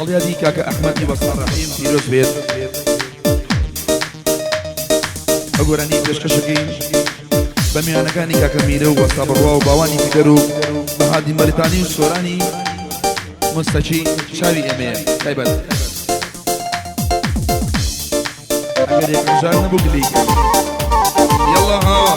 ساڵیادی کاکە ئەحمەدی وەستا ڕەحیم پیرۆز بێت. ئەو گۆرانی پێشکەشەکەین بە میوانەکانی کاکە میرە و وەستا بڕوا و باوانی فیگەر و بەهادی مەریتانی و سۆرانی مستەکی چاوی ئێمەیە تایبەت ئەگەر یەکەم جار نەبوو گلەی کرد. یەڵا هاوا.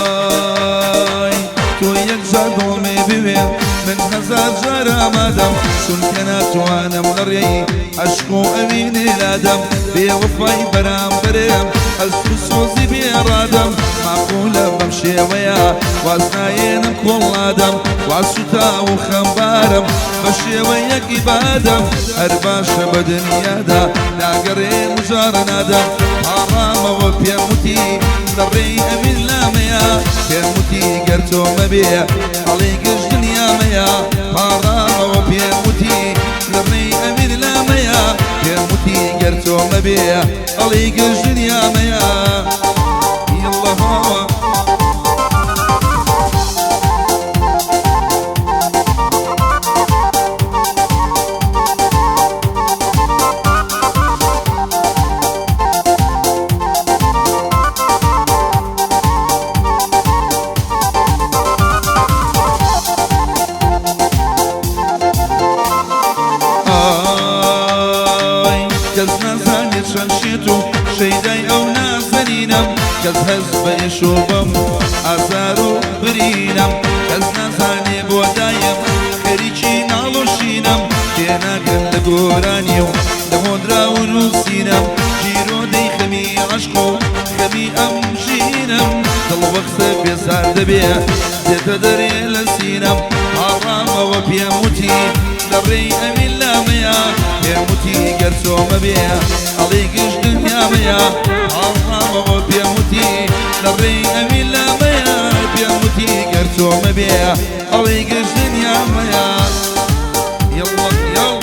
ئای تۆ یەکجار دڵمێ بوێ من هەزار جار ئامادەم چونکە ناتوانم لە ڕێی عەشق و ئەوینێ لادەم بێوەفای بەرامبەرم هەست و سۆزی بێ ڕادەم ماقولە بەم شێوەیە واز نایێنم کۆڵ نادەم وا سوتاو و خەمبارم بە شێوەیەکی بادەم هەر باشە بە دنیادا ناگەڕێم و جار نادەم پاڕامەوە پێم وتی لە ڕێی ئەوین لامەیە پێم وتی گەر تۆ مەبێ ئەڵێی گشت دنیامەیە پاڕامەوە پێم وتی لە ڕێی ئەوین لامەیە پێم وتی گەر تۆ مەبێ ئەڵێی گشت دنیامەیە یەڵڵا هاوا. ئای کەس نازانێ چەند شێت و شەیدای ئەو نازەنینەم کەس هەست بە ئێش و غەم و ئازار و برینەم کەس نازانێ بۆ دایم خەریکی ناڵ و شینەم تێناگەن لە گۆرانی و لە هۆنراو و نووسینەم گیرۆدەی خەمی عەشق و خەمی ئەم ژینەم دڵ وەختە بێزار دەبێ دێتە دەرێ لە سینەم پاڕامەوە پێم وتی لە ڕێی ئەوین لامەیە پێم وتی گەر تۆ مەبێ ئەڵێی گشت دنیامەیە پاڕامەوە پێم وتی لە ڕێی ئەوین لامەیە پێم وتی گەر تۆ مەبێ ئەڵێی گشت دنیامەیە یەڵڵا یەڵ.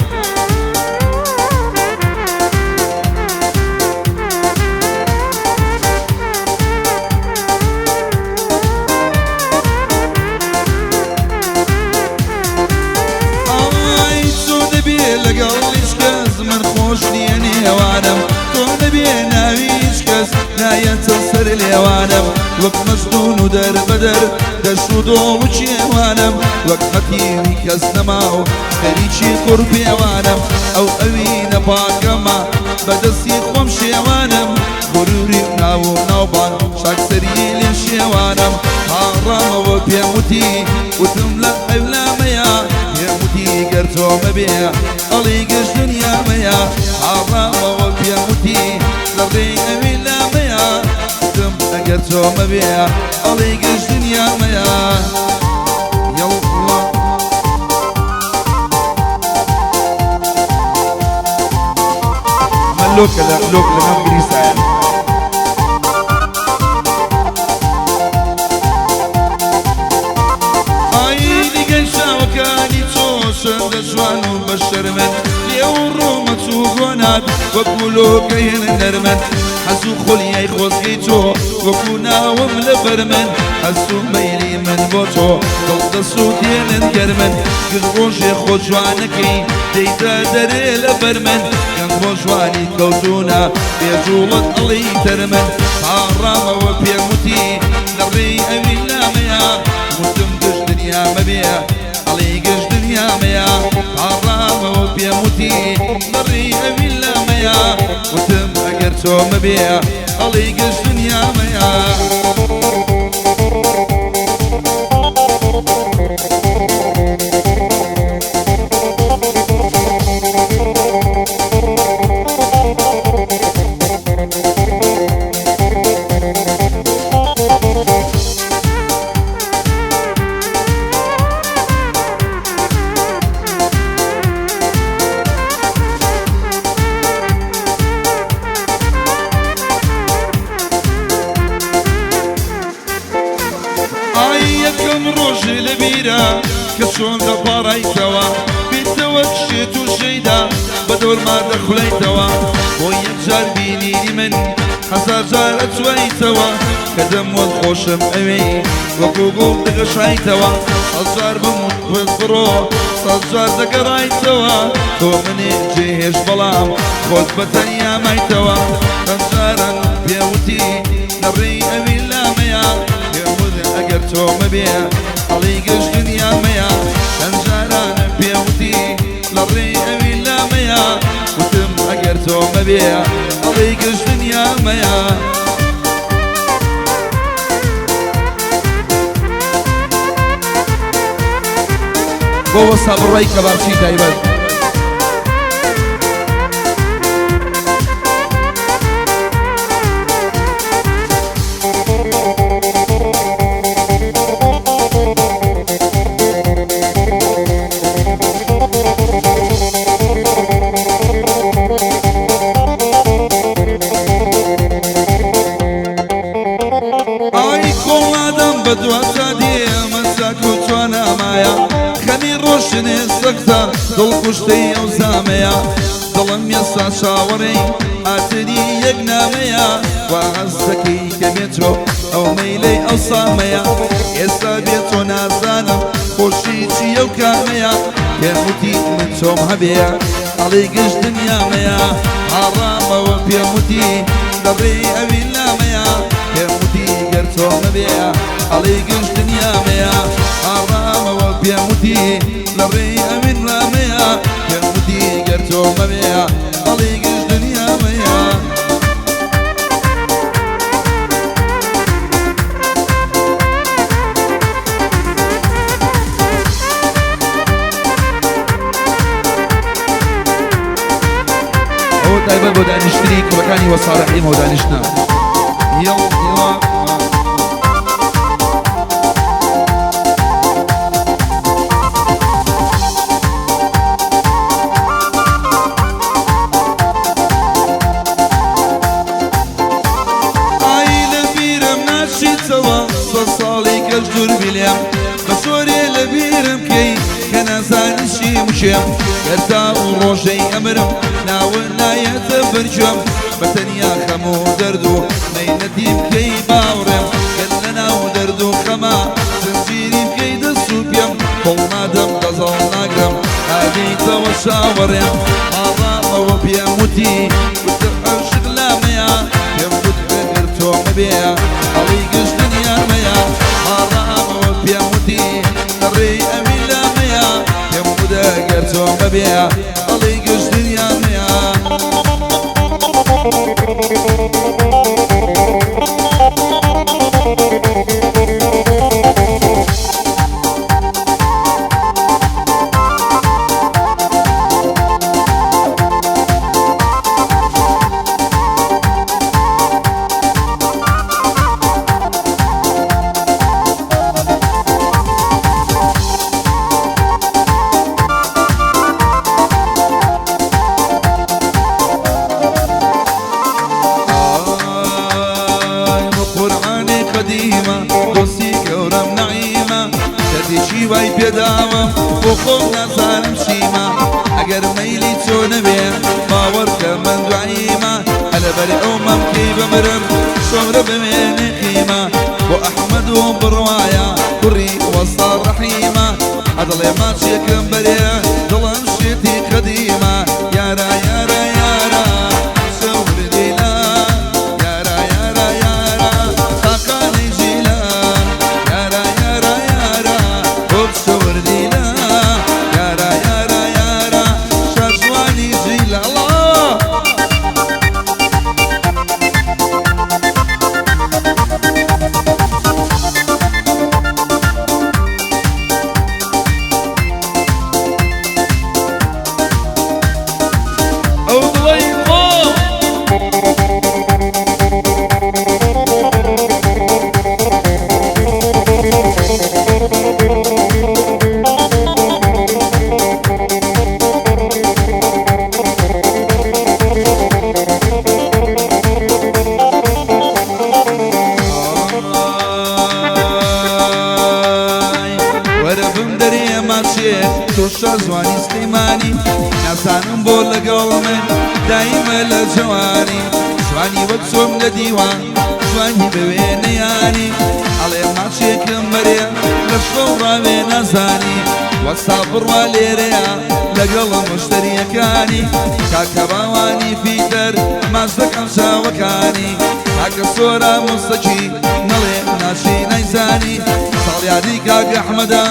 ئای تۆ دەبێ لەگەڵ هیچ کەس من خۆش نییە نێوانم تۆ دەبێ ناوی هیچ کەس نایەتە سەر لێوانم وەک مەجنون و دەربەدەر دەشت و دۆڵ و کێوانم وەک هەتیوی کەس نەماو خەریکی قوڕپێوانم ئەو ئەوینە پاکەمە بەدەستی خۆم شێوانم غروری و ناو و ناوبانگ چاکسەری لێ شێوانم پاڕامەوە پێم وتی وتم لە ئەولامەیە پێم وتی گەر تۆ مەبێ ئەڵێی گشت دنیامەیە پاڕامەوە پێم وتی لە ڕێی ئەوی لامەیە وتم ئەگەر تۆ مەبێ ئەڵێی گشت دنیامەیە یەڵڵا. ئەمە لۆکە لە لۆک لە ناو گریسایە. ئای نیگای چاوەکانی تۆ چەندە جوان و بەشەرمن لێو ڕوومەت و گۆنات وەکو لۆکەی نەرمن حەز و خولیای خۆزگەی تۆ وەکو ناوم لەبەر من هەست و مەیلی من بۆ تۆ دڵ دەسووتێنن گەرمن گشت ڕۆژێ خۆ جوانەکەی دێیتە دەرێ لەبەر من گەنج بۆ جوانی کەوتوونە بێ جووڵەت ئەڵێی تەرمن پاڕامەوە پێم وتی لە ڕێی ئەوین لامەیە وتم گشت دنیا مەبێ ئەڵێی گشت دنیامەیە پاڕامەوە پێم وتی لە ڕێی ئەوین لامەیە وتم ئەگەر تۆ مەبێ ئەڵێی گشت دنیامەیە. بیرە کە چۆن دەپاڕایتەوە بیتەوە شێت و شەیدا بە دەورما دەخولایتەوە بۆ یەک جار بینینی من هەزار جار ئەچوایتەوە کە دەم وەک خۆشم ئەوێی وەکو گوڵ دەگەشایتەوە سەد جار بم وت بڕۆ سەد جار دەگەڕایتەوە تۆ منێ جێهێشت بەڵام خۆت بە تەنیا مایتەوە چەند جاران پێوتی لە ڕێی ئەوی لامەیە پێم وت ئەگەر تۆ مەبێ ئەڵێی گشت دنیامەیە چەند جارانم پێوتی لە ڕێی ئەوی لامەیە وتم ئەگەر تۆ مەبێ ئەڵێی گشت دنیامەیە. بۆ وەستا بڕوای کەبابچی تایبەت. ئای کۆڵادەم بە دواتا دێ من چاک و توانامایە خەمی ڕۆشنێ سەختە دڵ کوشتەی ئەو زامەیە دڵم ئێستا چاوەڕێی هاتنی یەک نامەیە وا هەست دەکەی کە بێتۆ ئەو مەیلەی ئەو سامەیە ئێستا بێتۆ نازانم خۆشی چییە و کامەیە پێم وتی من تۆم هەبێ ئەڵێی گشت دنیامەیە ئاڕامەوە پێم وتی لە ڕێی ئەوی لامەیە پێم وتی گەر تۆ مەبێ ئەڵێی گشت دنیامەیە ئاڕامەوە پێم وتی لە ڕێی ئەوین لامەیە پێم وتی گەر تۆ مەبێ ئەڵێی گشت دنیامەیە. ئەوە تایبەت بۆ دانیشتنی کوڕەکانی وەستا ڕەحیمەوە دانیشتنە. یەڵڵا. ئای لە بیرم ناچیتەوە سەد ساڵی کەش دوور بی لێم بە زۆرێ لە بیرم کەی کە نازانی چیم کێم گەر تا ئەو ڕۆژەی ئەمرم ناوت نایەتە بەر گوێم بە تەنیا خەم و دەرد و مەینەتی بکەی باوەڕێم گەر لە ناو دەرد و خەما زنجیری بکەی دەست و پێم کۆڵ نادەم دەزەڵ ناگرم ئابیتەوە چاوەڕێم ئاڕامەوە پێم وتی وتم عەشق لامەیە پێم وت ئەگەر تۆ مەبێ ئەڵێی گشت دنیامەیە ئاڕامەوە پێم وتی لە ڕێی ئەوی لامەیە پێم وت ئەگەر تۆ مەبێ ئەڵێی گشت دنیامەیە. ئای قورعانی قەدیمە دۆستی گەورەم نەعیمە دەردێکی وای پێداوم بۆ خۆم نازانم چیمە ئەگەر مەیلی تۆ نەبێ باوەڕکە من دوعیمە ئەلەبەر ئەو مەمکەی بمرم شۆرە بمێنێ قیمە بۆ ئەحمەد و بڕوایە کوڕی وەستا ڕەحیمە ئەدڵێ ماچێکم بەرێ دڵم شێتی قەدیمە یارا یارا یارا شەور دیلا یارا یارا یارا تاقانەی ژیلا یارا یارا یارا بۆ شەور دیلا یارا یارا یارا شاژوانی ژیلا ئەڵا. نازانم بۆ لەگەڵ من دایمە لە جوانی جوانی وەک چۆم لە دیوان جوانی بەوێ نەیانی ئەڵێ ماچێکم بەرێ لە شەو ڕاوێ نازانی وەستا بڕوا لێرەیە لەگەڵ مشتریەکانی کاکە باوانی فیتەر ماچ دەکەم چاوەکانی کاکە سۆرا مستەکی نەڵێ ناچی نەیزانی ساڵیادی کاک ئەحمەدە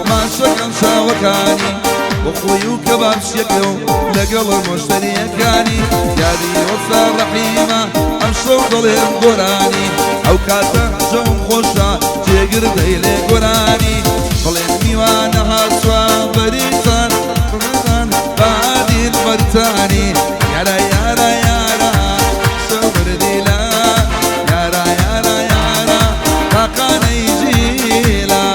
ماچ دەکەم چاوەکانی بۆ خۆی و کەبابچیەکە و لەگەڵ مشتریەکانی یادی وەستا ڕەحیمە ئەم شەو دەڵێم گۆرانی ئەو کاتە جەوم خۆشە جێگر دەیلێ گۆرانی بڵێن میوانە هاتووە بەریتان بەریتان بادین بەریتانی یارا یارا یارا سەبردیلا یارا یارا یارا تاقانەی جیلا.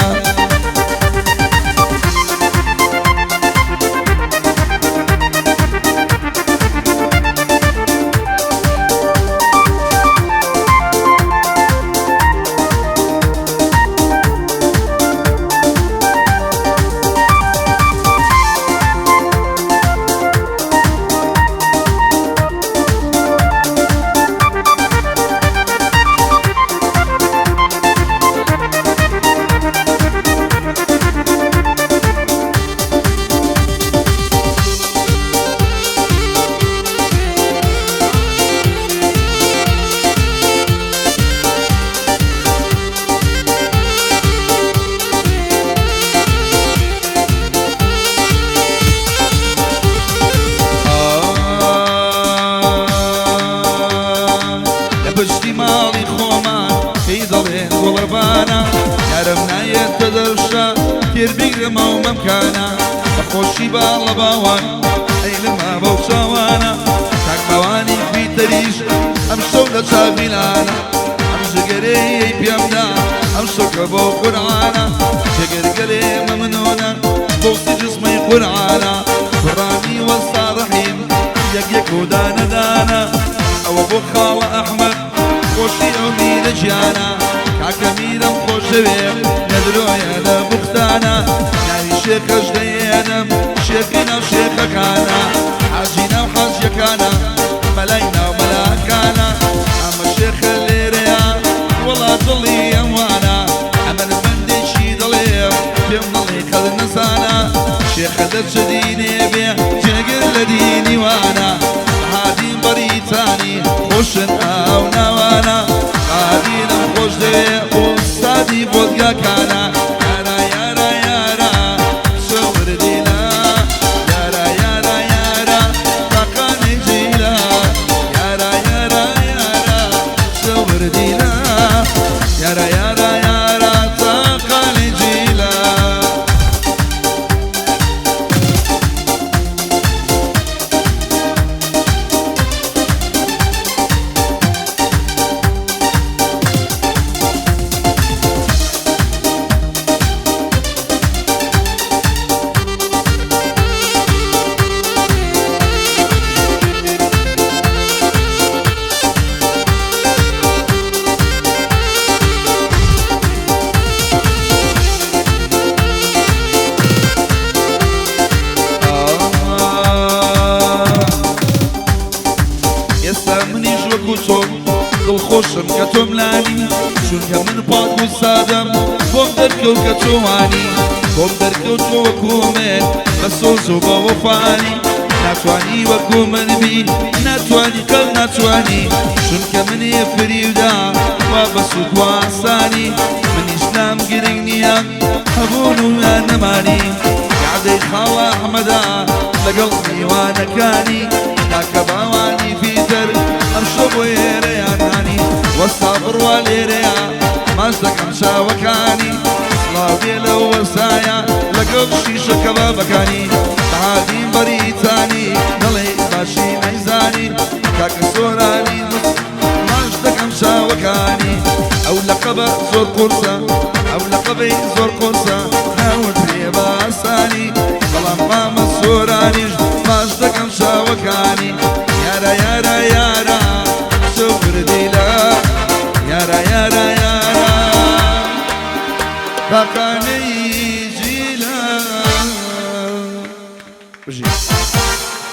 لە پشتی ماڵی خۆمان پێی دەڵێن گوڵەبانە یارم نایەتە دەرشە تێر بیگرمە و مەمکانە بە خۆشی باڵە باوان ئەی لەما بەو چاوانە کاک باوانی فیتەریش ئەم شەو لە چاویلانە ئەم جگەرەی پێمدا ئەم شەوکە بۆ قورعانە جگەرگەلێ مەمنونە بۆسی جسمی قورعانە کوڕانی وەستا ڕەحیم یەک یەک و دانە دانە ئەوە بۆ خاڵە ئەحمەد خۆشی ئەو میرە گیانە کاکە میرەم خۆشەوێ لە درۆیە لە بوختانە ناوی شێخەش دەیێنم شێخی ناو شێخەکانە حاجی ناو حاجیەکانە مەلای ناو مەلاکانە ئەمە شێخە لێرەیە وەڵا دڵی ئەموانە ئەمن بەندێکی دەڵێم پێم دەڵێ قەد نەزانە شێخە دەرچە دینێ بێ جێگر لە دینی وانە هادین بەریتانی خۆشن ئاو ناوانە قادینم خۆش دەوێ ئوستادی بۆدگاکانە یارا یارا یارا سەوردیلا یارا یارا یارا تاقانەی جیلا یارا یارا یارا سەوردیلا یارا یارا یارا تاقانەی جیلا. ئێستا منیش وەکو تۆ دڵخۆشم کە تۆم لانی چونکە من پاک و سادەم بۆم دەرکەوت کە تۆوانی بۆم دەرکەوت تۆ وەکو من بە سۆز و بە وەفانی ناتوانی وەکو من بی ناتوانی قەت ناتوانی چونکە منێ فریودا وا بە سوک و ئاسانی منیش لام گرنگ نییە هەبوون و یان نەمانی قعدەی خاڵە ئەحمەدا لەگەڵ میوانەکانی کاکە باوانی فیتەر ئەم شەو بۆ ئێرەیان هانی وەستا بڕوا لێرەیە ماچ دەکەم چاوەکانی سڵاو بێ لەو وەستایە لەگەڵ شیشە کەبابەکانی بەهادین بەریتانی دەڵێ باشی نەیزانی کاکە سۆرانی ماچ دەکەم چاوەکانی ئەو لەقەبە زۆر قورسە ئەو لەقەبەی زۆر قورسە ناوت پێ بە ئاسانی بەڵام مامە سۆرانیش ماچ دەکەم چاوەکانی یارا یارا یارا سەوردیلا یارا یارا یارا تاقانەی جیلا. بژی.